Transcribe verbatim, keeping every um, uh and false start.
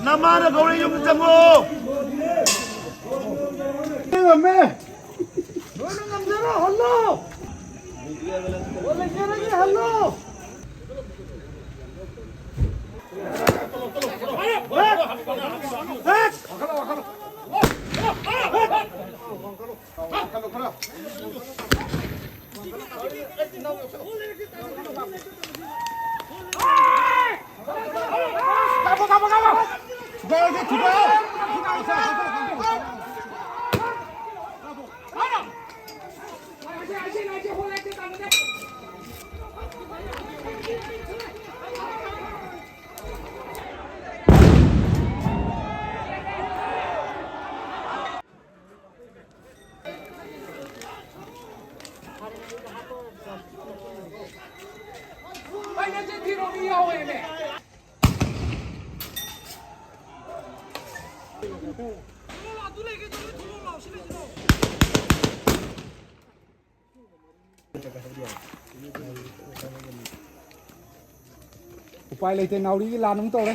ꯅꯃꯥꯅ ꯀꯧꯔꯦ, ꯌꯨꯝꯗ ꯆꯪꯉꯣ꯫ ꯉꯝꯃꯦ꯫ ꯂꯣꯏꯅ ꯉꯝꯖꯔꯣ, ꯍꯜꯂꯣ꯫ ꯂꯩꯖꯔꯒꯦ, ꯍꯜꯂꯣ꯫ ꯎꯄꯥꯏ ꯂꯩꯇꯦ, ꯅꯥꯎꯔꯤꯒꯤ ꯂꯥꯟ ꯑꯃꯨꯛ ꯇꯧꯔꯦ꯫